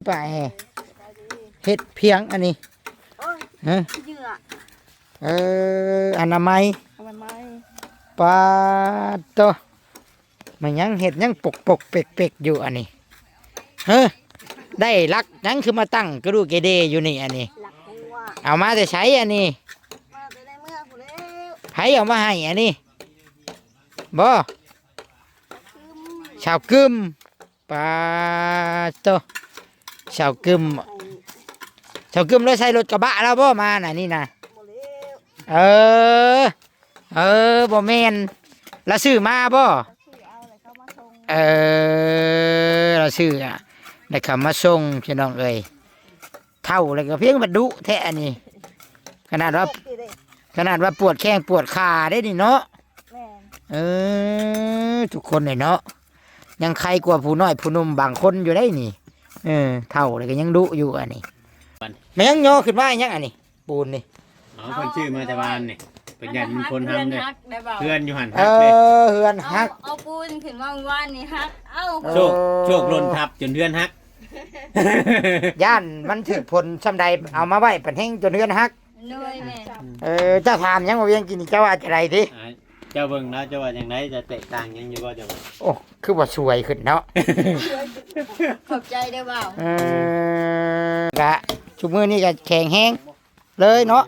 ປາແອ ເຮັດພຽງອັນນີ້ ໂອ້ຍ ຮະ ເຫຍື່ອ ເອີ ອະນາໄມ ອະນາໄມ ປາດໂຕ ມາຫຍັງ ເຮັດຫຍັງປົກໆເປັກໆຢູ່ອັນນີ້ ເຮີ ໄດ້ຫຼັກຫຍັງ ຄືມາຕັ້ງກະດູກກະເດຢູ່ນີ້ອັນນີ້ ຫຼັກຫົວ ເອົາມາແຕ່ໃສອັນນີ້ ມາແຕ່ໃນເມືອງພຸ້ນແລ້ວ ໃຜເອົາມາໃຫ້ອັນນີ້ ບໍ່ ຊາວກຶມ ຊາວກຶມ ປາດໂຕ ຊາວກຶມ ຊາວກຶມເລີຍໃສ່ລົດກະບະລາວບໍ່ມານະນີ້ນະ ບໍ່ແລ້ວ ເອີ ເອີ ບໍ່ແມ່ນ ລາວຊື້ມາບໍ່ ລາວຊື້ເອົາແລ້ວເຂົາມາສົ່ງ ເອີ ລາວຊື້ອະ ແລ້ວເຂົາມາສົ່ງ ພີ່ນ້ອງເອີຍ ເຖົ້າແລ້ວກໍພຽງວ່າດຸແທ້ອັນນີ້ ຂະໜາດວ່າ ເຈັບຢູ່ເດ້ ຂະໜາດວ່າປວດແຂ້ງປວດຂາເດ້ນີ້ເນາະ ແມ່ນ ເອີ ທຸກຄົນເລີຍເນາະ ຍັງໄຄກວ່າຜູ້ນ້ອຍຜູ້ໜຸ່ມບາງຄົນຢູ່ໄດ໋ນີ້ ເອີ ເຖົ້າແລ້ວກໍຍັງດຸຢູ່ອັນນີ້ ແມ່ນຫຍັງຍໍຂຶ້ນມາຫຍັງອັນນີ້ ປູນນີ້ ເອົາ ເພິ່ນຊື້ມາແຕ່ວານນີ້ ເພິ່ນຢ້ານມັນຄົນຮຳເດ້ ເຮືອນຢູ່ຫັ້ນ ເອີ ເຮືອນຫັກ ເອົາ ເອົາປູນຂຶ້ນມາວານນີ້ຫັກ ເອົ້າ ໂຊກ ໂຊກຫຼົ່ນທັບຈົນເຮືອນຫັກ ຢ້ານມັນຖືກຝົນຊ່ຳໃດ ເອົາມາໄວ້ປານແຮງຈົນເຮືອນຫັກ ໂດຍ ແມ່ນ ເອີ ເຈົ້າຖາມຫຍັງວ່າວຽງກິນນີ້ ເຈົ້າວ່າຈັ່ງໃດຕິ ອ່າ ເຈົ້າເບິ່ງແລ້ວເຈົ້າວ່າຈັ່ງໃດ ຈະແຕກຕ່າງຫຍັງຢູ່ບໍ່ ເຈົ້າວ່າ ໂອ້ ຄືວ່າສວຍຂຶ້ນເນາະ ຂອບໃຈເດີບ່າວ ເອີ ກະຊຸມື້ນີ້ກະແຂງແຮງເລີຍເນາະ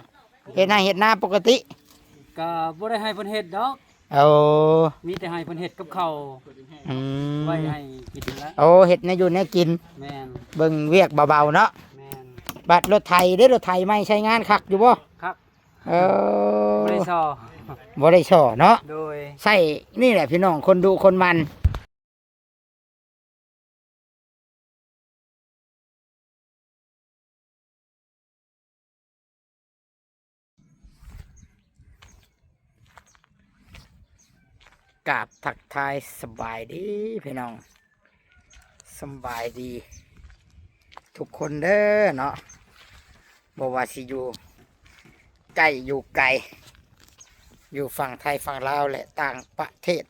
ເຮັດໄຮ່ເຮັດນາປົກກະຕິ ກະບໍ່ໄດ້ໃຫ້ເພິ່ນເຮັດດອກ ໂອ້ ມີແຕ່ໃຫ້ເພິ່ນເຮັດກັບເຂົ້າ ອືມ ໄວ້ໃຫ້ກິນແລ້ວ ໂອ້ ເຮັດແນວຢູ່ແນວກິນ ແມ່ນ ເບິ່ງວຽກເບົາໆເນາະ ແມ່ນ ບັດລົດໄຖເດ້ ລົດໄຖໃໝ່ໃຊ້ງານຄັກຢູ່ບໍ່ ຄັກ ເອີ ບໍ່ໄດ້ສໍ້ ບໍ່ໄດ້ສໍ້ເນາະ ໂດຍ ໃຊ້ນີ້ແຫຼະພີ່ນ້ອງ ຄົນດຸຄົນໝັ່ນ ກາບທັກທາຍສະບາຍດີພີ່ນ້ອງ ສະບາຍດີທຸກຄົນເດີເນາະ ບໍ່ວ່າຊິຢູ່ໃກ້ຢູ່ໄກ ຢູ່ຝັ່ງໄທຝັ່ງລາວ ແລະ ຕ່າງປະເທດ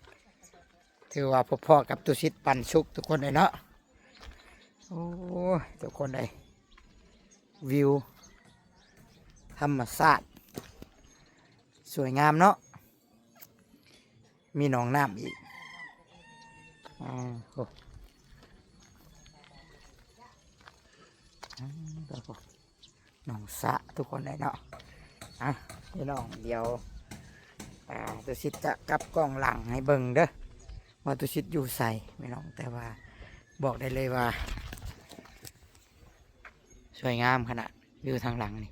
ຖືວ່າພົບພໍ້ກັບຕຸສິດປັນສຸກທຸກຄົນເລີຍເນາະ ໂອ້ຍ ທຸກຄົນເອີຍ ວິວທຳມະຊາດສວຍງາມເນາະ ມີໜອງນ້ຳອີກ ອ່າ ໂອ້ ອ່າ ໂອ້ ໜອງສະທຸກຄົນເອີຍເນາະ ອ່ະ ພີ່ນ້ອງ ດຽວ ອ່າ ຕຸສິດຈະກັບກ້ອງຫຼັງໃຫ້ເບິ່ງເດີ ວ່າຕຸສິດຢູ່ໃສພີ່ນ້ອງ ແຕ່ວ່າບອກໄດ້ເລີຍວ່າ ສວຍງາມຂະໜາດ ວິວທາງຫຼັງນີ້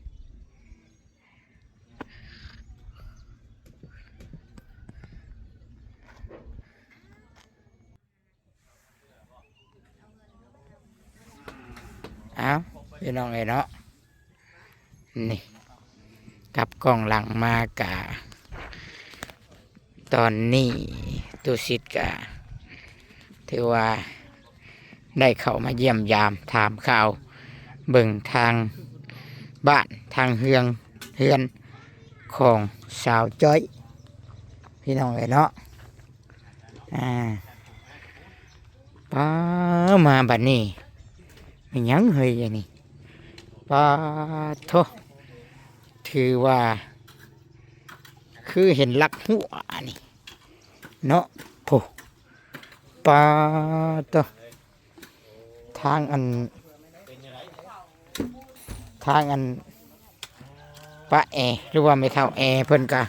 ອ້າວ ພີ່ນ້ອງເອີຍເນາະ ນີ້ ກັບກ້ອງຫຼັງມາກະ ຕອນນີ້ຕຸສິດກະຖືວ່າໄດ້ເຂົ້າມາຢ້ຽມຢາມຖາມຂ່າວ ເບິ່ງທາງບ້ານທາງເຮືອງ ເຮືອນຂອງສາວຈ້ອຍ ພີ່ນ້ອງເອີຍເນາະ ອ່າ ປ້າ ມາບັດນີ້ ແມ່ນຫຍັງເຮີ້ຍອັນນີ້ ປາໂທ ຖືວ່າຄືເຫັນຫຼັກຫົວອັນນີ້ເນາະ ໂພ ປາໂທ ທາງອັນ ທາງອັນ ປ້າແອ ຫຼືວ່າແມ່ເຖົ້າແອເພິ່ນກະ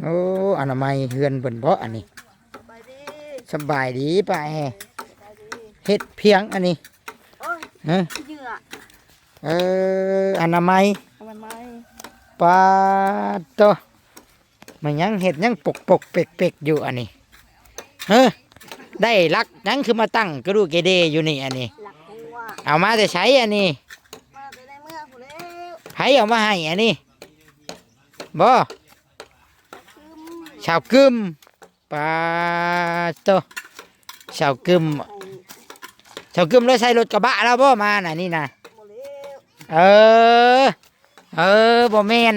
ໂອ້ ອະນາໄມເຮືອນເພິ່ນເບາະອັນນີ້ ສະບາຍດີ ສະບາຍດີປ້າແອ ສະບາຍດີ ເຮັດພຽງອັນນີ້ ໂອ້ຍ ຮະ ເຫຍື່ອ ເອີ ອະນາໄມ ອະນາໄມ ປາໂຕ ມາຫຍັງ ເຮັດຫຍັງປົກໆເປັກໆຢູ່ອັນນີ້ ເຮີ ໄດ້ຫຼັກຫຍັງ ຄືມາຕັ້ງກະດູກກະເດຢູ່ນີ້ອັນນີ້ ຫຼັກຫົວ ເອົາມາແຕ່ໃສອັນນີ້ ມາແຕ່ໃນເມືອງພຸ້ນແລ້ວ ໃຜເອົາມາໃຫ້ອັນນີ້ ບໍ່ ຊາວກຶມ ຊາວກຶມ ປາໂຕ ຊາວກຶມ ຊາວກຶມເລີຍໃສ່ລົດກະບະລາວບໍ່ມານະນີ້ນະ ບໍ່ແລ້ວ ເອີ ເອີ ບໍ່ແມ່ນ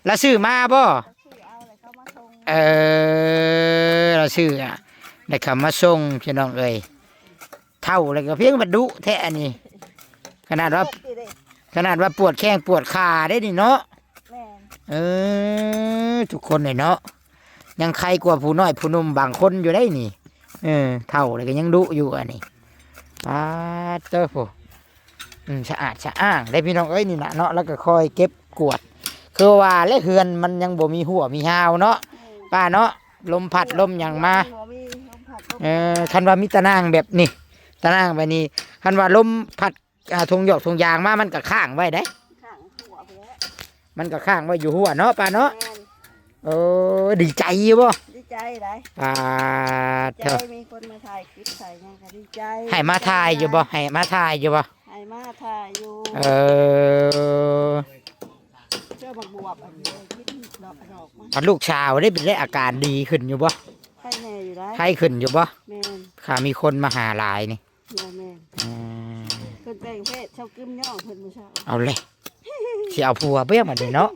ລາວຊື້ມາບໍ່ ລາວຊື້ເອົາແລ້ວເຂົາມາສົ່ງ ເອີ ລາວຊື້ອະ ແລ້ວເຂົາມາສົ່ງ ພີ່ນ້ອງເອີຍ ເຖົ້າແລ້ວກໍພຽງວ່າດຸແທ້ອັນນີ້ ຂະໜາດວ່າ ເຈັບຢູ່ເດ້ ຂະໜາດວ່າປວດແຂ້ງປວດຂາເດ້ນີ້ເນາະ. ແມ່ນ ເອີ ທຸກຄົນເລີຍເນາະ ຍັງໄຄກວ່າຜູ້ນ້ອຍຜູ້ໜຸ່ມບາງຄົນຢູ່ໄດ໋ນີ້. ເອີ ເຖົ້າແລ້ວກໍຍັງດຸຢູ່ອັນນີ້. ປາດເຕີໂພ ອືມ ສະອາດສະອ້າງເດ້ພີ່ນ້ອງເອີຍ ນີ້ນະເນາະ. ແລ້ວກໍຄອຍເກັບກວາດ ຄືວ່າແຫຼະ ເຮືອນມັນຍັງບໍ່ມີຮົ່ວມີຮາວເນາະ ອືມ ປ້າເນາະ. ລົມພັດລົມຫຍັງມາ ບໍ່ມີລົມພັດລົມ ເອີ ຄັນວ່າມີຕາໜ່າງແບບນີ້ ຕາໜ່າງແບບນີ້ ຄັນວ່າລົມພັດ ອ່າ ຖົງຢອກຖົງຢາງມາ ມັນກໍຄ້າງໄວ້ເດ້ ຄ້າງຫົວພຸ້ນແຫຼະ ມັນກໍຄ້າງໄວ້ຢູ່ຫົວເນາະ ປ້າເນາະ. ແມ່ນ ໂອ້ ດີໃຈຢູ່ບໍ່? ດີໃຈໄດ໋ ປາດ ດີໃຈ ເທື່ອ ມີຄົນມາຖ່າຍຄລິບຖ່າຍຫຍັງກໍດີໃຈ. ໃຫ້ມາຖ່າຍຢູ່ບໍ່? ໃຫ້ມາຖ່າຍຢູ່ບໍ່? ໃຫ້ມາຖ່າຍຢູ່. ເອີ ເຈົ້າບັກບວບອັນນີ້ກິນດອກ ດອກມາ ອັນລູກສາວເດ້ ເປັນໄດ ອາການດີຂຶ້ນຢູ່ບໍ່? ໄຄແດ່ຢູ່ໄດ໋ ໄຄຂຶ້ນຢູ່ບໍ່? ແມ່ນ ຖ້າມີຄົນມາຫາຫຼາຍນີ້. ແມ່ນໆ ອືມ ເພິ່ນແປງເພດ ຊາວກຶມຍ້ອງເພິ່ນມື້ເຊົ້າ. ເອົາແຫຼະ ຊິເອົາຜົວເບິ່ງບັດນີ້ເນາະ.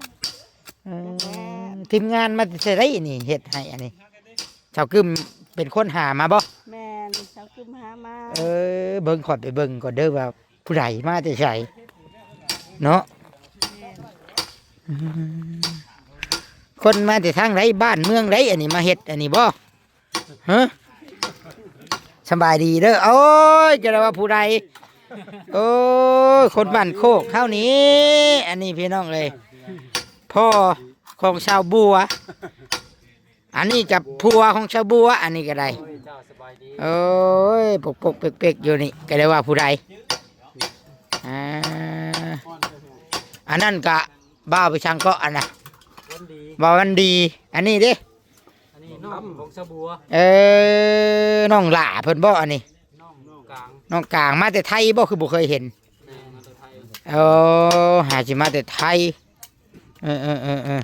ເອີ ຈັກແລ້ວ ທີມງານມາແຕ່ໃສນີ້ເຮັດໃຫ້ອັນນີ້? ຊາວກຶມເປັນຄົນຫາມາບໍ່? ແມ່ນ ຊາວກຶມຫາມາ. ເອີ ເບິ່ງ ຂ້ອຍໄປເບິ່ງກ່ອນເດີວ່າຜູ້ໃດມາແຕ່ໃສເນາະ. ແມ່ນ ອືມ ຄົນມາແຕ່ທາງໃດ ບ້ານເມືອງໃດ ອັນນີ້ມາເຮັດອັນນີ້ບໍ່? ຮະ ສະບາຍດີເດີ. ໂອ້ຍ ຈະໄດ້ວ່າຜູ້ໃດ? ໂອ້ຍ ຄົນບ້ານໂຄກເຮົານີ້. ອັນນີ້ພີ່ນ້ອງເອີຍ ພໍ່ຂອງຊາວບົວ ອັນນີ້ກັບຜົວຂອງຊາວບົວ ອັນນີ້ກໍໄດ້. ໂອ້ຍ ເຈົ້າສະບາຍດີ. ໂອ້ຍ ປົກໆເປັກໆຢູ່ນີ້ ກໍໄດ້ວ່າຜູ້ໃດ? ອ່າ ອັນນັ້ນກະບ່າວໄປສັງເກາະ ອັນນະ ວັນດີ ບ່າວວັນດີ. ອັນນີ້ເດ້ ອັນນີ້ນ້ອງຂອງຊາວບົວ. ເອີ ນ້ອງຫຼ້າເພິ່ນບໍ່ ອັນນີ້? ນ້ອງກາງ ນ້ອງກາງ ມາແຕ່ໄທບໍ່ ຄືບໍ່ເຄີຍເຫັນ? ແມ່ນ ມາແຕ່ໄທ. ໂອ້ ຫາຊິມາແຕ່ໄທ. ເອີໆ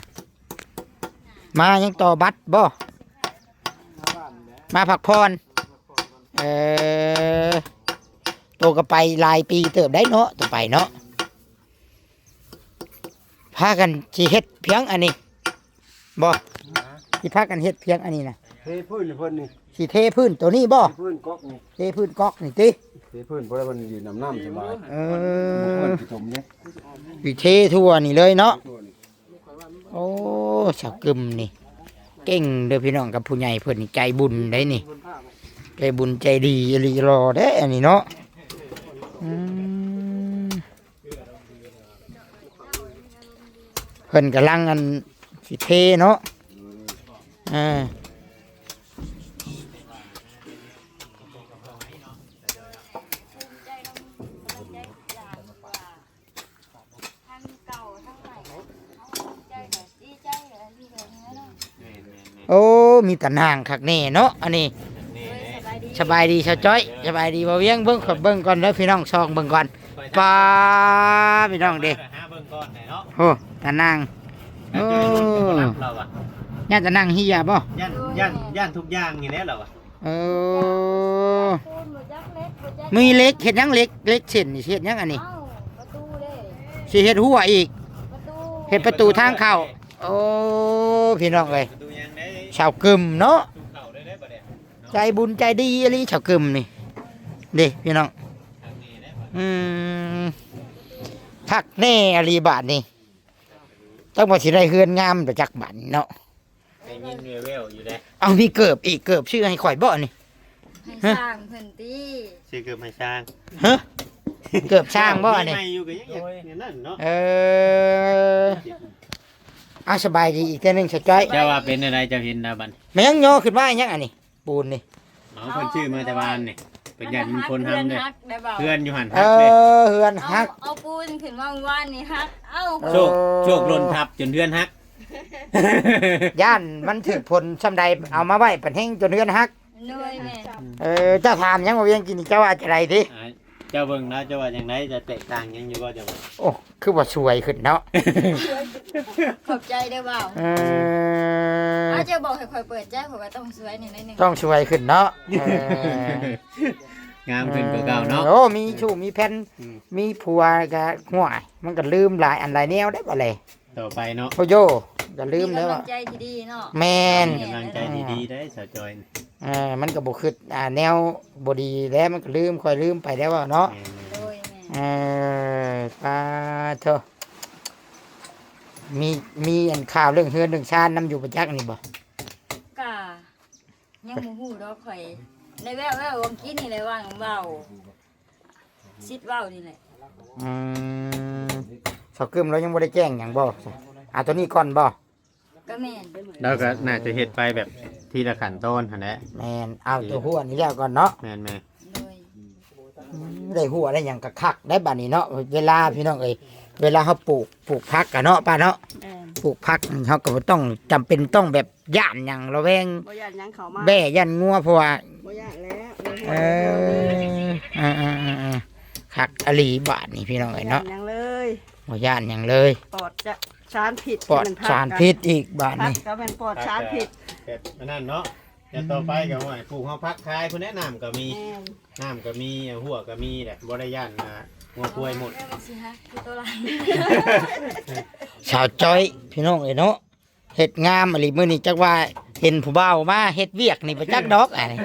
ໆໆ ມາຫຍັງ ຕໍ່ບັດບໍ່? ມາບ້ານແຫຼະ ມາພັກຜ່ອນ. ເອີ ໂຕກໍໄປຫຼາຍປີເຕີບໄດ໋ເນາະ ໂຕໄປເນາະ. ພາກັນຊິເຮັດພຽງອັນນີ້ບໍ່? ຮະ? ຊິພາກັນເຮັດພຽງອັນນີ້ນະ? ເທພື້ນເພິ່ນນີ້ ຊິເທພື້ນໂຕນີ້ບໍ່? ເທພື້ນກອກນີ້ ເທພື້ນກອກນີ້ຕິ? ເທພື້ນ ເພາະວ່າມັນຢູ່ນຳນ້ຳສະບາຍ. ເອີ ມັນຊິຖົມເດ້ ຊິເທທົ່ວນີ້ເລີຍເນາະ. ໂອ້ ຊາວກຶມນີ້ເກັ່ງເດີພີ່ນ້ອງ ກັບຜູ້ໃຫຍ່ເພິ່ນນີ້ໃຈບຸນໄດ໋ນີ້ ໃຈບຸນໃຈດີອີ່ຫຼີ ຫຼໍ່ເດ້ອັນນີ້ເນາະ. ອືມ ເພິ່ນກຳລັງອັນຊິເທເນາະ. ເອີ ທັງເກົ່າທັງໃໝ່ ເຮົາດີໃຈກໍດີໃຈ ອັນນີ້ກໍເນາະ. ໂອ້ ມີຕາໜ່າງຄັກແນ່ເນາະ ອັນນີ້. ສະບາຍດີ ສະບາຍດີຊາວຈ້ອຍ ສະບາຍດີບ່າວວຽງ. ເບິ່ງ ເບິ່ງກ່ອນເດີພີ່ນ້ອງ ສ່ອງເບິ່ງກ່ອນ. ປ້າ ພີ່ນ້ອງເດ້ ຫາເບິ່ງກ່ອນແຫຼະເນາະ. ໂອ້ ຕາໜ່າງ ໂອ້ ຢ້ານຕາໜ່າງເຫຍບໍ່? ຢ້ານ ຢ້ານ ຢ້ານທຸກຢ່າງນີ້ແຫຼະລາວວ່າ. ເອີ ມີເຫຼັກ ເຮັດຫຍັງເຫຼັກ? ເຫຼັກເສັ້ນນີ້ເຮັດຫຍັງອັນນີ້? ເອົ້າ ປະຕູເດ້ ຊິເຮັດຮົ້ວອີກ ປະຕູ ເຮັດປະຕູທາງເຂົ້າ. ໂອ້ ພີ່ນ້ອງເອີຍ ປະຕູຫຍັງເດ້? ຊາວກຶມເນາະ ປະຕູເຂົ້າເດ້ ເດ້ບັດນີ້ເນາະ. ໃຈບຸນໃຈດີອີ່ຫຼີຊາວກຶມນີ້ ເດ້ພີ່ນ້ອງ. ອືມ ຄັກແນ່ອີ່ຫຼີບາດນີ້ ຈັກວ່າຊິໄດ້ເຮືອນງາມດອກຈັກບາດນີ້ເນາະ. ໄດ້ຍິນແວ່ວໆຢູ່ເດ້. ເອົາ ມີເກີບອີກ ເກີບຊື້ໃຫ້ຂ້ອຍບໍ່ນີ້? ໃຫ້ ຮະ? ຊ່າງເພິ່ນຕິ ຊື້ເກີບໃຫ້ຊ່າງ. ຮະ? ເກີບຊ່າງບໍ່ອັນນີ້? ໃໝ່ຢູ່ກໍຍັງຢາກ ໂອ້ຍ ອັນນັ້ນເນາະ. ເອີ ເອົາ ສະບາຍດີອີກເທື່ອໜຶ່ງຊາວຈ້ອຍ. ເຈົ້າວ່າເປັນແນວໃດ ເຈົ້າເຫັນນະບັດ? ແມ່ນຫຍັງຍໍຂຶ້ນມາຫຍັງອັນນີ້? ປູນນີ້. ເອົາ ເພິ່ນຊື້ມາແຕ່ວານນີ້ ເພິ່ນຢ້ານມັນຄົນຫ້ຳເດ້. ເຮືອນຢູ່ຫັ້ນ ເອີ ເຮືອນຫັກເດ້ ເຮືອນຫັກ. ເອົາ ເອົາປູນຂຶ້ນມາວານນີ້ຫັກ ເອົ້າ ໂຊກ ໂຊກຫຼົ່ນທັບຈົນເຮືອນຫັກ. ຢ້ານມັນຖືກຝົນຊ່ຳໃດ ເອົາມາໄວ້ປານແຮງຈົນເຮືອນຫັກ. ໂດຍ ແມ່ນ. ເອີ ເຈົ້າຖາມຫຍັງວ່າວຽງກິນນີ້ ເຈົ້າວ່າຈັ່ງໃດຕິ? ອ່າ ເຈົ້າເບິ່ງແລ້ວ ເຈົ້າວ່າຈັ່ງໃດ? ຈະແຕກຕ່າງຫຍັງຢູ່ບໍ່ ເຈົ້າວ່າ? ໂອ້ ຄືວ່າສວຍຂຶ້ນເນາະ. ຂອບໃຈເດີບ່າວ. ເອີ ອ້າວ ເຈົ້າບອກໃຫ້ຂ້ອຍເປີດໃຈ ຂ້ອຍກໍຕ້ອງສວຍແດ່ໜ້ອຍໜຶ່ງ. ຕ້ອງສວຍຂຶ້ນເນາະ. ເອີ ງາມຂຶ້ນກວ່າເກົ່າເນາະ. ໂອ້ ມີຊູ້ມີແຟນ ອືມ ມີຜົວກໍ ຫ້ວຍ ມັນກໍລືມຫຼາຍອັນຫຼາຍແນວເດ້ບັດນີ້. ຕໍ່ໄປເນາະ. ໂອ້ໂຢ ກໍລືມແລ້ວ ມີກຳລັງໃຈທີ່ດີເນາະ. ແມ່ນ ມີກຳລັງໃຈທີ່ດີໄດ໋ ສາວຈອຍ. ເອີ ມັນກໍບໍ່ຄິດ ອ່າ ແນວບໍ່ດີແລ້ວ ມັນກໍລືມ ຄ່ອຍລືມໄປແລ້ວເນາະ. ແມ່ນໆ ໂດຍ ແມ່ນ. ເອີ ປາໂທ ມີ ມີອັນຂ່າວເລື່ອງເຮືອນເລື່ອງຊານນຳຢູ່ປະຈັກນີ້ບໍ່? ກະຍັງບໍ່ຮູ້ດອກ ຂ້ອຍໄດ້ແວ່ວໆຫວ່າງກີ້ນີ້ແຫຼະ ວ່າງເວົ້າ ຊິດເວົ້ານີ້ແຫຼະ. ອືມ ສາວກຶມລາວຍັງບໍ່ໄດ້ແຈ້ງຫຍັງບໍ່? ເອົາໂຕນີ້ກ່ອນບໍ່? ກໍແມ່ນ ລາວກໍໜ້າຈະເຮັດໄປແບບທີລະຂັ້ນຕອນຫັ້ນແຫຼະ. ແມ່ນ ເອົາໂຕຫົວນີ້ແລ້ວກ່ອນເນາະ. ແມ່ນໆ ໂດຍ ອືມ ໄດ້ຫົວໄດ້ຫຍັງກໍຄັກໄດ໋ບາດນີ້ເນາະ. ເວລາ ພີ່ນ້ອງເອີຍ ເວລາເຮົາປູກ ປູກຜັກກະເນາະ ປ້າເນາະ. ແມ່ນ ປູກຜັກເຮົາກໍບໍ່ຕ້ອງ ຈຳເປັນຕ້ອງແບບຢ້ານຫຍັງ ລະແວງ ບໍ່ຢ້ານຫຍັງເຂົ້າມາ ແບ້ຢ້ານງົວ ເພາະວ່າ ບໍ່ຢ້ານແລ້ວ. ເອີ ເອີໆໆໆ ຄັກອີ່ຫຼີບາດນີ້ ພີ່ນ້ອງເອີຍເນາະ. ບໍ່ຢ້ານຫຍັງເລີຍ ບໍ່ຢ້ານຫຍັງເລີຍ ປອດຈາກສານພິດ ປອດສານພິດອີກບາດນີ້ ກໍແມ່ນປອດສານພິດ ແບບອັນນັ້ນເນາະ. ແຕ່ຕໍ່ໄປກໍວ່າປູກເຮົາຜັກຂາຍພຸ້ນແຫຼະ ນ້ຳກໍມີ ແມ່ນ ນ້ຳກໍມີ ຫົວກໍມີແຫຼະ ບໍ່ໄດ້ຢ້ານງົວຄວາຍໝົດ. ສາວຈ້ອຍ ພີ່ນ້ອງເອີຍເນາະ ເຮັດງາມອີ່ຫຼີ. ມື້ນີ້ຈັກວ່າເຫັນຜູ້ບ່າວມາເຮັດວຽກນີ້ບໍ່ຈັກດອກ ອັນນີ້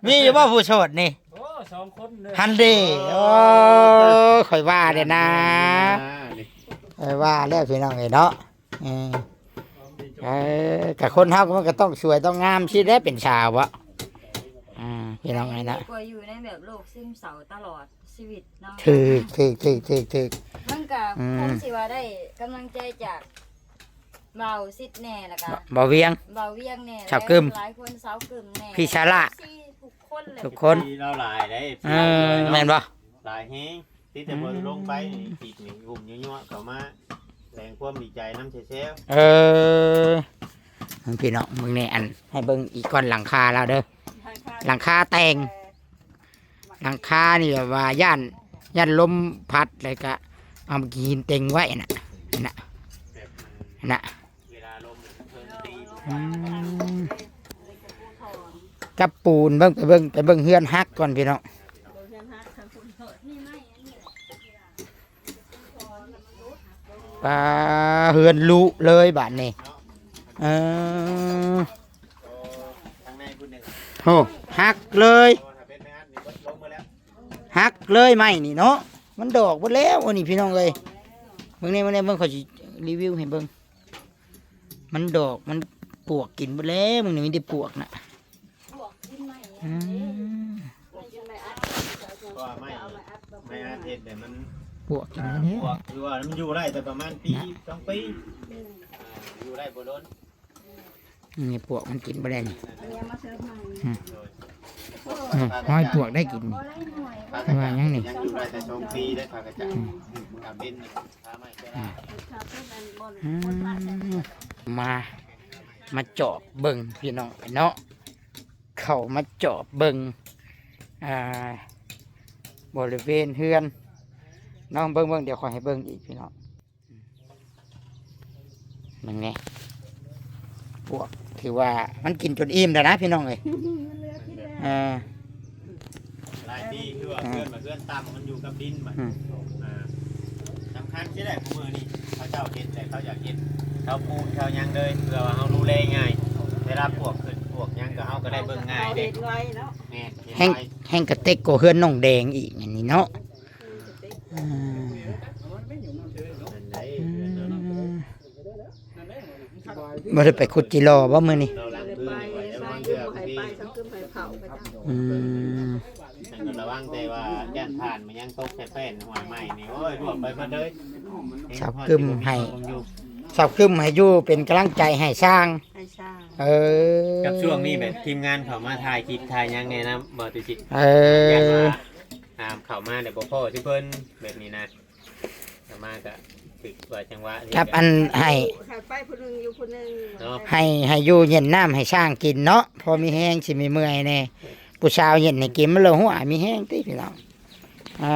ມີຢູ່ບໍ່ຜູ້ໂສດນີ້? ໂອ້ ສອງຄົນເດີ ຫັ້ນເດ້. ໂອ້ ຂ້ອຍວ່າແລ້ວນະ ອ່າ ຂ້ອຍວ່າແລ້ວ ພີ່ນ້ອງເອີຍເນາະ. ເອີ ເອີ ກະຄົນເຮົາມັນກໍຕ້ອງສວຍຕ້ອງງາມຊີ້ແຫຼະ ເປັນສາວເບາະ. ອ່າ ພີ່ນ້ອງເອີຍເນາະ ດີກວ່າຢູ່ໃນແບບໂລກຊຶມເສົ້າຕະຫຼອດຊີວິດເນາະ. ຖືກໆໆໆ ມັນກະ ອືມ ຄົງຊິວ່າໄດ້ກຳລັງໃຈຈາກບ່າວຊິດແດ່ ແລ້ວກະ ບ່າວວຽງ ບ່າວວຽງແດ່ ສາວກຶມ ຫຼາຍຄົນ ສາວກຶມແດ່ ພີ່ຊາລາ ເອັຟຊີ ທຸກຄົນເລີຍ ທຸກຄົນ ເອັຟຊີລາວຫຼາຍເດ້ ເອີ ເນາະ ແມ່ນບໍ່? ຫຼາຍແຮງ ຕິດແຕ່ບໍ່ ອືມ ລົງໄປ ອີກນີ້ຫຸ້ມຍົວໆເຂົ້າມາ ແສດງຄວາມດີໃຈນຳແຊວໆ. ເອີ ພີ່ນ້ອງເບິ່ງແດ່ ອັນ ໃຫ້ເບິ່ງອີກກ່ອນ ຫຼັງຄາລາວເດີ ຫຼັງຄາແຕ່ງ ຫຼັງຄານີ້ແບບວ່າຢ້ານ ຢ້ານລົມພັດ ແລ້ວກະເອົາຂີ້ຫີນເຕັງໄວ້ຫັ້ນນະ ຫັ້ນນະ ເວລາລົມມັນເທິງຕີ ອືມ ກັບປູນ. ເບິ່ງ ໄປເບິ່ງ ໄປເບິ່ງເຮືອນຮັກກ່ອນ ພີ່ນ້ອງ. ປາ ເຮືອນລຸເລີຍບາດນີ້. ເອີ ໂອ້ ຫັກເລີຍ ຫັກເລີຍໄມ້ນີ້ເນາະ ມັນດອກເບິດແລ້ວ. ອັນນີ້ ພີ່ນ້ອງເອີຍ ເບິ່ງແດ່ ເບິ່ງແດ່ ເບິ່ງ ຂ້ອຍຊິຣີວິວໃຫ້ເບິ່ງ. ມັນດອກ ມັນປວກກິນເບິດແລ້ວ ມຶງນີ້ມີແຕ່ປວກນະ ອືມ ເພາະວ່າໄມ້ ໄມ້ອັດເຮັດແຕ່ມັນ ປວກກິນເບິດແລ້ວ ປວກ ຄືວ່າມັນຢູ່ໄດ້ແຕ່ປະມານປີ ນະ ສອງປີ ອ່າ ຢູ່ໄດ້ບໍ່ດົນ. ນີ້ປວກມັນກິນບໍ່ໄດ້ນີ້ ອືມ ອືມ ຫ້ອຍປວກໄດ້ກິນນີ້ ວ່າຫຍັງນີ້ ຍັງຢູ່ໄດ້ແຕ່ສອງປີໄດ້ ພາກະຈັກ ອືມ ກາເປັນນີ້ ພາໄມ້ ອືມ ອືມ ມາ ມາຈອບເບິ່ງ ພີ່ນ້ອງເນາະ ເຂົ້າມາຈອບເບິ່ງ ອ່າ ບໍລິເວນເຮືອນເນາະ ເບິ່ງ ເບິ່ງ ດຽວຂ້ອຍໃຫ້ເບິ່ງອີກ ພີ່ນ້ອງ. ເບິ່ງແດ່ ປວກ ຖືວ່າມັນກິນຈົນອີ່ມແລ້ວນະ ພີ່ນ້ອງເອີຍ ມັນເຫຼືອກິນແລ້ວ ເອີ ຫຼາຍປີ ຄືວ່າ ເອີ ເຮືອນ ເຮືອນຕ່ຳ ມັນຢູ່ກັບດິນ ອືມ ອ່າ ສຳຄັນຊິໄດ້ ມື້ນີ້ເຂົາເຈົ້າເຮັດ ແຕ່ເຂົາຢາກເຮັດ ເຂົາປູນ ເຂົາຫຍັງເລີຍ ເພື່ອວ່າເຮົາດູແລງ່າຍ ເວລາປວກຂຶ້ນ ປວກຫຍັງກໍ ເຮົາກໍໄດ້ເບິ່ງງ່າຍເດ້ ເຮັດໄວເນາະ ແມ່ນ ເຮັດໄວ ແຮ່ງ ແຮ່ງກະເຕັກກວ່າເຮືອນນ້ອງແດງອີກ ອັນນີ້ເນາະ. ອ່າ ອືມ ບໍ່ໄດ້ໄປຂຸດຈິລໍບໍ່ມື້ນີ້? ບໍ່ໄດ້ໄປ ສັງຄົມບໍ່ໃຫ້ໄປ ສັງຄົມໃຫ້ເຝົ້າເຂົາເຈົ້າ ອືມ ແຕ່ກໍລະວັງແຕ່ວ່າຢ້ານຖ່ານມັນຍັງຕົກໃສ່ແປ້ນຫ້ວຍໄມ້ນີ້ ໂອ້ຍ ລວກໄປໝົດເລີຍ. ສາວກຶມໃຫ້ ສາວກຶມໃຫ້ຢູ່ເປັນກຳລັງໃຈໃຫ້ຊ່າງ ໃຫ້ຊ່າງ ເອີ ກັບຊ່ວງນີ້ແບບທີມງານເຂົ້າມາຖ່າຍຄລິບຖ່າຍຫຍັງແນ່ນະ ບໍ່ຕຸຈິດ ເອີ ຢ້ານວ່າ ອ່າ ເຂົ້າມາແລ້ວບໍ່ພໍຊິເພິ່ນແບບນີ້ນະ ເຂົ້າມາກະຖືກວ່າຈັງຫວະນີ້ ກັບອັນໃຫ້ ຂາດໄປຜູ້ໜຶ່ງຢູ່ຜູ້ໜຶ່ງເນາະ ໃຫ້ ໃຫ້ຢູ່ເຢັນນ້ຳໃຫ້ຊ້າງກິນເນາະ ພໍມີແຮງ ຊິມີເມື່ອຍແດ່ ຜູ້ສາວເຢັນໃຫ້ກິນ ມັນລະຫົວມີແຮງຕິພີ່ນ້ອງ ເອີ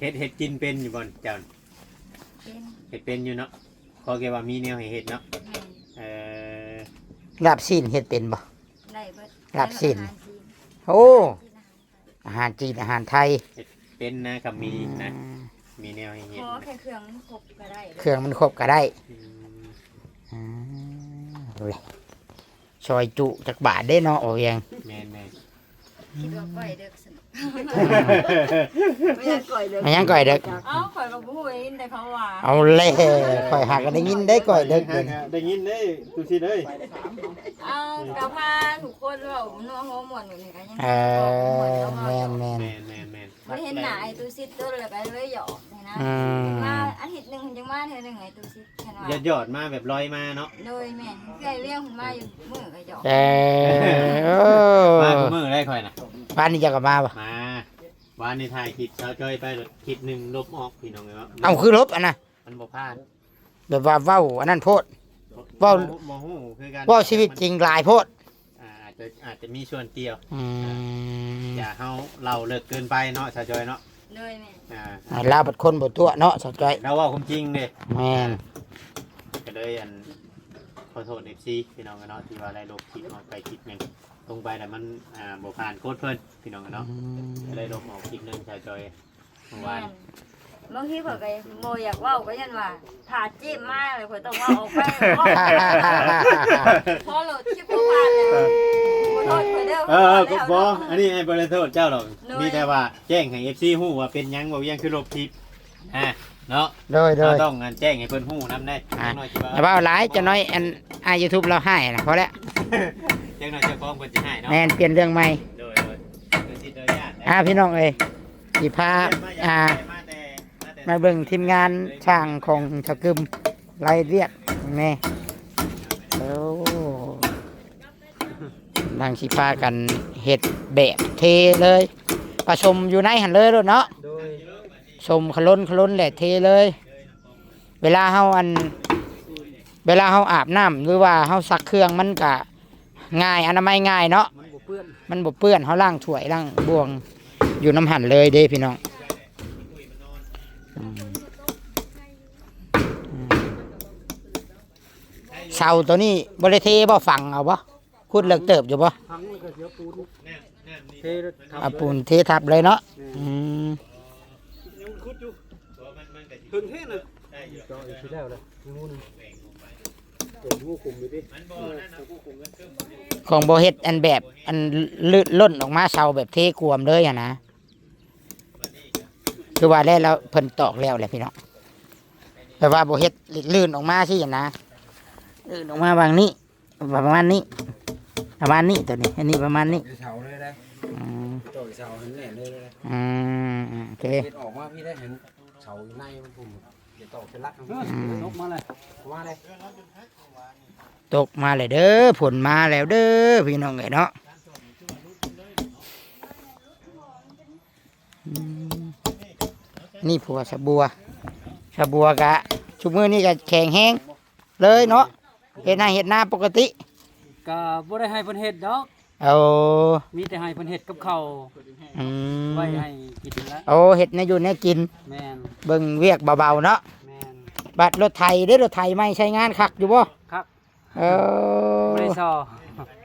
ເຮັດ ເຮັດກິນເປັນຢູ່ບໍ່ເຈົ້າ? ເປັນ ເຮັດເປັນຢູ່ເນາະ ຂໍແຄ່ວ່າມີແນວໃຫ້ເຮັດເນາະ ແມ່ນ ເອີ ລາບຊີ້ນເຮັດເປັນບໍ່? ໄດ້ເບິດ ລາບຊີ້ນ ອາຫານຈີນ ໂອ້ ອາຫານຈີນ ອາຫານໄທ ເຮັດເປັນນະ ກໍມີນະ ອືມ ມີແນວໃຫ້ເຮັດ ຂໍແຄ່ເຄື່ອງມັນຄົບກໍໄດ້ ເຄື່ອງມັນຄົບກໍໄດ້ ອືມ ອືມ ໂອ້ຍ ຊອຍຈຸຈັກບາດເດ້ເນາະ ໂອວຽງ ແມ່ນໆ ຄິດວ່າໄປເດີກຊັ້ນ ແມ່ນຫຍັງກ້ອຍເດິກ? ແມ່ນຫຍັງກ້ອຍເດິກ? ເອົ້າ ຂ້ອຍກໍບໍ່ຮູ້ ໄດ້ຍິນແຕ່ເຂົາວ່າ. ເອົາແລ້ວ ຂ້ອຍຫາກໍໄດ້ຍິນໄດ້ກ້ອຍເດິກ. ຫາກໍໄດ້ຍິນເດ້ ຕູຊິດເອີຍ. ເອົາ ກໍພາທຸກຄົນເວົ້າເນາະ ຫົວມ່ວນຢູ່ນີ້ກໍຍັງ ເອີ ມ່ວນເນາະ. ແມ່ນໆ ແມ່ນໆໆ. ບໍ່ໄດ້ເຫັນໜ້າໄອ້ຕູຊິດດົນແລ້ວ ກໍເລີຍຢອກນີ້ນະ. ອືມ ມາອາທິດໜຶ່ງຈັ່ງມາເທື່ອໜຶ່ງ ໄອ້ຕູຊິດ ເຫັນວ່າ ຢອດໆມາແບບລອຍມາເນາະ. ໂດຍ ແມ່ນ ຄືໄອ້ວຽງເພິ່ນມາຢູ່ມື້ກໍຢອກ. ເອີ ມາທຸກມື້ເລີຍຂ້ອຍນະ. ວານນີ້ເຈົ້າກໍມາບໍ່? ມາ ວານນີ້ຖ່າຍຄລິບສາວຈ້ອຍໄປ ແລ້ວຄລິບໜຶ່ງລົບອອກ ພີ່ນ້ອງເອີຍເນາະ. ເອົ້າ ຄືລົບອັນນະ? ມັນບໍ່ຜ່ານ ແບບວ່າເວົ້າອັນນັ້ນໂພດ ເວົ້າ ບໍ່ ບໍ່ຮູ້ຄືກັນ ເວົ້າຊີວິດຈິງຫຼາຍໂພດ. ອ່າ ອາດຈະ ອາດຈະມີສ່ວນກ່ຽວ. ອືມ ຢ່າເຮົາເລົ່າເລິກເກີນໄປເນາະ ສາວຈ້ອຍເນາະ. ໂດຍ ແມ່ນ. ອ່າ ອ່າ ລາວເປັນຄົນບໍ່ຕົວະເນາະ ສາວຈ້ອຍ ລາວເວົ້າຄວາມຈິງເດ້. ແມ່ນ. ກໍເລີຍ ອັນ ຂໍໂທດ ເອັຟຊີ ພີ່ນ້ອງເນາະ ທີ່ວ່າໄດ້ລົບຄລິບອອກໄປຄລິບໜຶ່ງ ລົງໄປແລ້ວມັນ ອ່າ ບໍ່ຜ່ານໂຄດເພິ່ນ ພີ່ນ້ອງເນາະ. ອືມ ກໍໄດ້ລົບອອກຄລິບໜຶ່ງ ສາວຈ້ອຍ. ແມ່ນ ບາງທີຂ້ອຍກໍບໍ່ຢາກເວົ້າ ກໍຢ້ານວ່າຖ້າຈີບມາແລ້ວຂ້ອຍຕ້ອງເວົ້າອອກໄປ. ພໍໂຫຼດຄລິບບໍ່ຜ່ານແລ້ວ ເອີ ບໍ່ໂທດຂ້ອຍເດີ. ເອີ ເອີ ບໍ່ ອັນນີ້ອ້າຍບໍ່ໄດ້ໂທດເຈົ້າດອກ. ໂດຍ ມີແຕ່ວ່າແຈ້ງໃຫ້ເອັຟຊີຮູ້ວ່າເປັນຫຍັງບໍ່ຫຍັງຄືລົບຄລິບ ອ່າ ເນາະ. ໂດຍ ໂດຍ ເຮົາຕ້ອງ ອັນ ແຈ້ງໃຫ້ເພິ່ນຮູ້ນຳໄດ໋. ອ່າ ຢ່າເວົ້າຫຼາຍ ຈັກໜ້ອຍ ອັນ ອ້າຍຢູທູບລາວຮ້າຍນະ ພໍແລ້ວ. ຈັກໜ້ອຍເຈົ້າຂອງເພິ່ນຊິຮ້າຍເນາະ. ແມ່ນ ປ່ຽນເລື່ອງໃໝ່. ໂດຍ ໂດຍ ອ່າ ພີ່ນ້ອງເອີຍ ຊິພາ ອ່າ ມາເບິ່ງທີມງານຊ່າງຂອງສາວກຶມ ລາຍລຽບແດ່. ໂອ້ ກຳລັງຊິພາກັນເຮັດແບບເທເລີຍ ປະສົມຢູ່ໃນຫັ້ນເລີຍໂລດເນາະ. ໂດຍ ສົມຂະລົນຂະລົນແຫຼະເທເລີຍ. ເວລາເຮົາ ອັນ ເວລາເຮົາອາບນ້ຳ ຫຼືວ່າເຮົາຊັກເຄື່ອງ ມັນກະງ່າຍ ອະນາໄມງ່າຍເນາະ. ມັນບໍ່ເປື້ອນ ມັນບໍ່ເປື້ອນ ເຮົາລ້າງຖ້ວຍລ້າງບ່ວງຢູ່ນຳຫັ້ນເລີຍເດ້ພີ່ນ້ອງ. ອືມ ອືມ ເສົາໂຕນີ້ບໍ່ໄດ້ເທບໍ່? ຝັງເອົາບໍ່? ຂຸດເລິກເຕີບຢູ່ບໍ່? ຝັງແລ້ວກໍຊິເອົາປູນເທທັບ ເອົາປູນເທທັບເລີຍເນາະ. ແມ່ນ. ອືມ ຍັງຂຸດຢູ່ ເຖິງແທ້ນະ ເຈາະອີກຊິແລ້ວລະ ຮູໜຶ່ງ ເປັນຮູຂຸມຢູ່ຕິ. ຂອງບໍ່ເຮັດອັນແບບ ອັນ ລື່ນລົ້ນອອກມາ ເສົາແບບເທກວມເລີຍຫັ້ນນະ. ຄືວ່າແລ້ວ ແລ້ວເພິ່ນຕອກແລ້ວແຫຼະພີ່ນ້ອງ ແບບວ່າບໍ່ເຮັດລື່ນອອກມາຊີ້ຫັ້ນນະ ລື່ນອອກມາຫວ່າງນີ້ ປະມານນີ້ ປະມານນີ້ ໂຕນີ້ ອັນນີ້ປະມານນີ້. ເສົາເລີຍໄດ໋. ອືມ ຕໍ່ເສົາຫັ້ນແໜ້ນເລີຍໄດ໋. ອືມ ໂອເຄ ເຮັດອອກມາພີ້ໄດ້ ເຫັນເສົາຢູ່ໃນມັນພຸ້ນ ຈະຕໍ່ເປັນຫຼັກ. ອືມ ຕົກມາແລ້ວ ມາແລ້ວ ຕົກມາແລ້ວເດີ ຝົນມາແລ້ວເດີ ພີ່ນ້ອງເອີຍເນາະ. ອືມ ນີ້ຜົວສາບົວ ສາບົວກະຊຸມມື້ນີ້ກະແຂງແຮງເລີຍເນາະ ເຮັດໄຮ່ເຮັດນາປົກກະຕິ. ກະບໍ່ໄດ້ໃຫ້ເພິ່ນເຮັດດອກ. ໂອ້ ມີແຕ່ໃຫ້ເພິ່ນເຮັດກັບເຂົ້າ ອືມ ໄວ້ໃຫ້ກິນລະ. ໂອ້ ເຮັດແນວຢູ່ແນວກິນ. ແມ່ນ. ເບິ່ງວຽກເບົາໆເນາະ. ແມ່ນ. ບັດລົດໄຖເດ້ ລົດໄຖໃໝ່ໃຊ້ງານຄັກຢູ່ບໍ່? ຄັກ. ເອີ ບໍ່ໄດ້ສໍ້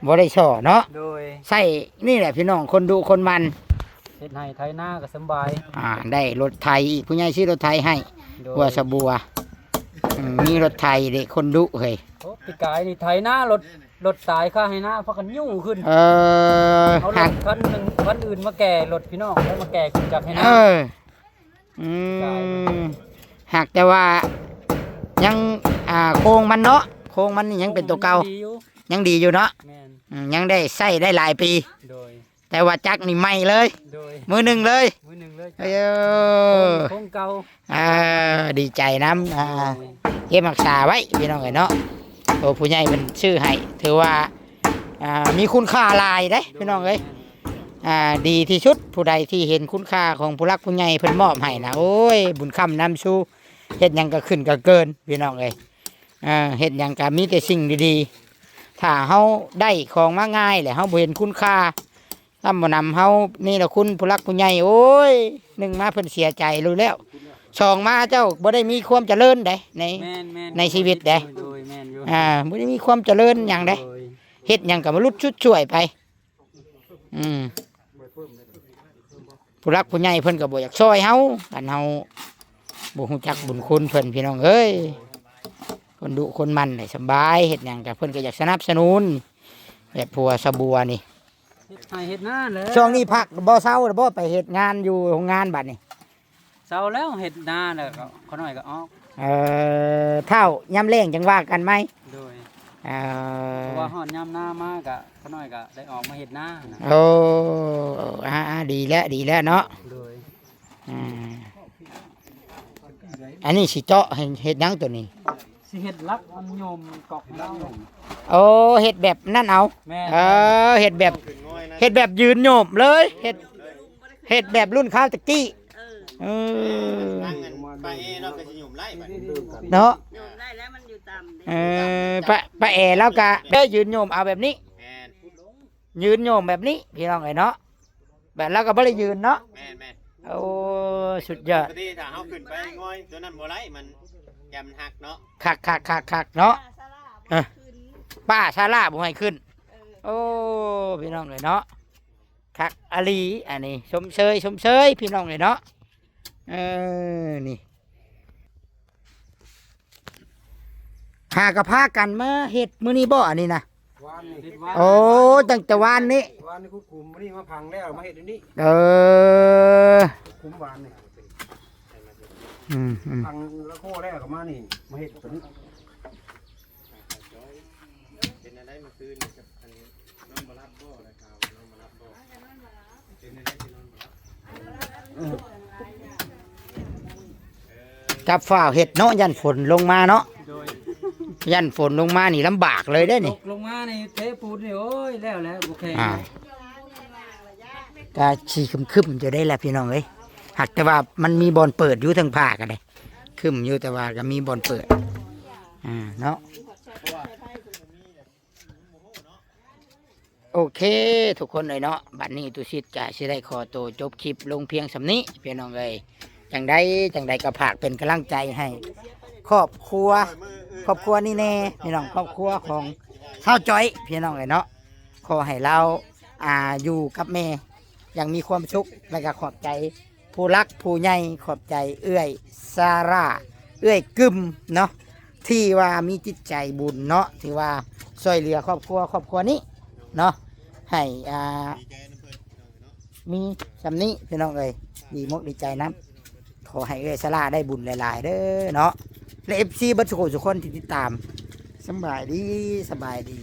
ບໍ່ໄດ້ສໍ້ເນາະ. ໂດຍ ໃຊ້ນີ້ແຫຼະພີ່ນ້ອງ ຄົນດຸຄົນໝັ່ນ ເຮັດໄຮ່ໄຖນາກໍສຳບາຍ. ອ່າ ໄດ້ລົດໄຖອີກ ຜູ້ໃຫຍ່ຊື້ລົດໄຖໃຫ້. ໂດຍ ຜົວສາບົວ ອືມ ມີລົດໄຖເດ້ ຄົນດຸເຮີ້ຍ. ໂອ້ ປີກາຍນີ້ໄຖນາ ລົດ ລົດຕາຍຄາໄຮ່ນາ ພາກັນຍູ້ຂຶ້ນ. ເອີ ເອົາລົດຄັນໜຶ່ງ ຄັນອື່ນມາແກ່ລົດພີ່ນ້ອງ ແລ້ວມາແກ່ຂຶ້ນຈາກໄຮ່ນາ. ເອີ ອືມ ຫາກແຕ່ວ່າຍັງ ອ່າ ໂຄງມັນເນາະ ໂຄງມັນນີ້ຍັງເປັນໂຕເກົ່າ ຍັງດີຢູ່ ຍັງດີຢູ່ເນາະ. ແມ່ນ. ອືມ ຍັງໄດ້ໃຊ້ໄດ້ຫຼາຍປີ. ໂດຍ ແຕ່ວ່າຈັກນີ້ໃໝ່ເລີຍ. ໂດຍ ມືໜຶ່ງເລີຍ ມືໜຶ່ງເລີຍ. ເອີ ໂຄງເກົ່າ. ອ່າ ດີໃຈນຳ ອ່າ ໂດຍ ເກັບຮັກສາໄວ້ພີ່ນ້ອງເອີຍເນາະ. ໂອ້ ຜູ້ໃຫຍ່ເພິ່ນຊື້ໃຫ້ ຖືວ່າ ອ່າ ມີຄຸນຄ່າຫຼາຍເດ້ ໂດຍ ພີ່ນ້ອງເອີຍ. ແມ່ນ. ອ່າ ດີທີ່ສຸດ ຜູ້ໃດທີ່ເຫັນຄຸນຄ່າຂອງຜູ້ຫຼັກຜູ້ໃຫຍ່ເພິ່ນມອບໃຫ້ນະ ໂອ້ຍ ບຸນຄ້ຳນຳຊູ ເຮັດຫຍັງກໍຂຶ້ນກໍເກີນ ພີ່ນ້ອງເອີຍ. ເຮັດຫຍັງກໍມີແຕ່ສິ່ງດີໆ ຖ້າເຮົາໄດ້ຂອງມາງ່າຍແລ້ວ ເຮົາບໍ່ເຫັນຄຸນຄ່າ ນຳບໍ່ນຳເຮົາ ເນລະຄຸນຜູ້ຫຼັກຜູ້ໃຫຍ່ ໂອ້ຍ ໜຶ່ງມາເພິ່ນເສຍໃຈໂລດແລ້ວ ສອງມາເຈົ້າບໍ່ໄດ້ມີຄວາມຈະເລີນໃດ ໃນ ແມ່ນໆ ໃນຊີວິດໃດ. ໂດຍ ແມ່ນຢູ່. ອ່າ ບໍ່ໄດ້ມີຄວາມຈະເລີນຫຍັງໃດ. ໂດຍ ເຮັດຫຍັງກໍບໍ່ຫຼຸດຊຸດຊ່ວຍໄປ. ອືມ ຜູ້ຫຼັກຜູ້ໃຫຍ່ເພິ່ນກໍບໍ່ຢາກຊ່ອຍເຮົາ ຄັນເຮົາບໍ່ຮູ້ຈັກບຸນຄຸນເພິ່ນ ພີ່ນ້ອງເອີຍ. ຄົນດຸຄົນໝັ່ນໄດ້ສະບາຍ ເຮັດຫຍັງກໍເພິ່ນກໍຢາກສະໜັບສະໜູນ ແບບຜົວສາບົວນີ້. ເຮັດໄຮ່ເຮັດນາແຫຼະ. ຊ່ວງນີ້ພັກບໍ່ເຊົາແລ້ວບໍ່ ໄປເຮັດງານຢູ່ໂຮງງານບັດນີ້? ເຊົາແລ້ວ ເຮັດນາແລ້ວກໍຂ້ານ້ອຍກໍອອກ. ເອີ ທ້າວຍາມແລ້ງຈັ່ງວ່າກັນໃໝ່. ໂດຍ. ເອີ ເພາະວ່າຮອດຍາມນາມາກໍຂ້ານ້ອຍກໍໄດ້ອອກມາເຮັດນານະ. ໂອ້ ອາໆ ດີແລ້ວ ດີແລ້ວເນາະ. ໂດຍ. ອືມ ອັນນີ້ຊິເຈາະໃຫ້ເຮັດຫຍັງໂຕນີ້? ຊິເຮັດຫຼັກມັນໂຍມກອກໃຫ້ເຮົາ. ໂອ້ ເຮັດແບບນັ້ນເອົາ. ແມ່ນ. ເອີ ເຮັດແບບ ເຮັດແບບຢືນໂຍມເລີຍ ເຮັດ ເຮັດແບບລຸ້ນຄາວຕະກີ້. ເອີ ເອີ ທາງອັນປ້າແອເນາະ ກໍຊິໂຍມໄດ້ບັດນີ້ເນາະ. ໂຍມໄດ້ແລ້ວ ມັນຢູ່ຕ່ຳເດ້. ເອີ ປ້າ ປ້າແອລາວກໍໄດ້ຢືນໂຍມເອົາແບບນີ້. ແມ່ນ. ຢືນໂຍມແບບນີ້ພີ່ນ້ອງເອີຍເນາະ. ແບບລາວກໍບໍ່ໄດ້ຢືນເນາະ. ແມ່ນໆ. ໂອ້ ສຸດຍອດ. ປົກກະຕິຖ້າເຮົາຂຶ້ນໄປງອຍຕົວນັ້ນບໍ່ໄດ້ ມັນ ແກມນຫັກເນາະ. ຄັກໆໆໆ ເນາະ. ເອີ ປ້າຊາລາບໍ່ໃຫ້ຂຶ້ນ. ເອີ ໂອ້ ພີ່ນ້ອງເອີຍເນາະ ຄັກອີ່ຫຼີ. ອັນນີ້ຊົມເຊີຍ ຊົມເຊີຍພີ່ນ້ອງເອີຍເນາະ. ເອີ ນີ້ ຫາກໍພາກັນມາເຮັດມື້ນີ້ບໍ່ ອັນນີ້ນະ? ວານນີ້. ໂອ້ ຕັ້ງແຕ່ວານນີ້. ວານນີ້ຂຸດຂຸມ ມື້ນີ້ມາຝັງແລ້ວ ມາເຮັດຢູ່ນີ້. ເອີ ຂຸດຂຸມວານນີ້. ອືມໆ ຝັງລະໂຄແລ້ວກໍມານີ້ ມາເຮັດຕົວນີ້. ເປັນຈັ່ງໃດມື້ຄືນນີ້ ກັບອັນ ນອນບໍ່ຫຼັບບໍ່? ໄດ້ຂ່າວວ່ານອນບໍ່ຫຼັບບໍ່? ເປັນຈັ່ງໃດຄືນອນບໍ່ຫຼັບ? ຈັບຟ້າວເຮັດເນາະ ຢ້ານຝົນລົງມາເນາະ. ໂດຍ. ຢ້ານຝົນລົງມານີ້ລຳບາກເລີຍເດ້ນີ້. ຕົກລົງມານີ້ເທປູນນີ້ ໂອ້ຍ ແລ້ວແຫຼະ ບໍ່ແຂງ. ອ່າ ກໍຊິຄຶ້ມໆຢູ່ໄດ໋ລະພີ່ນ້ອງເອີຍ. ຫາກແຕ່ວ່າມັນມີບ່ອນເປີດຢູ່ເທິງຜາກໍໄດ້. ຄຶ້ມຢູ່ ແຕ່ວ່າກໍມີບ່ອນເປີດ. ອ່າ ເນາະ. ໂອເຄ ທຸກຄົນເອີຍເນາະ, ບັດນີ້ຕຸສິດກະຊິໄດ້ຂໍໂຕຈົບຄລິບລົງພຽງສ່ຳນີ້ພີ່ນ້ອງເອີຍ. ຈັ່ງໃດ ຈັ່ງໃດກໍຝາກເປັນກຳລັງໃຈໃຫ້ຄອບຄົວ ຄອບຄົວນີ້ແດ່ພີ່ນ້ອງ, ຄອບຄົວຂອງຊາວຈ້ອຍພີ່ນ້ອງເອີຍເນາະ. ຂໍໃຫ້ລາວ ອ່າ ຢູ່ກັບແມ່ຢ່າງມີຄວາມສຸກ ແລະກໍຂອບໃຈ ຜູ້ຫຼັກຜູ້ໃຫຍ່, ຂອບໃຈເອື້ອຍຊາລາ ເອື້ອຍກຶມເນາະ ທີ່ວ່າມີຈິດໃຈບຸນເນາະ ທີ່ວ່າຊ່ວຍເຫຼືອຄອບຄົວ ຄອບຄົວນີ້ເນາະ ໃຫ້ ອ່າ ມີສ່ຳນີ້ພີ່ນ້ອງເອີຍ. ດີມົກດີໃຈນຳ. ຂໍໃຫ້ເອື້ອຍຊາລາໄດ້ບຸນຫຼາຍໆເດີເນາະ ແລະ ເອັຟຊີ ເບິດສູ່ຄົນສູ່ຄົນທີ່ຕິດຕາມ. ສະບາຍດີ ສະບາຍດີ.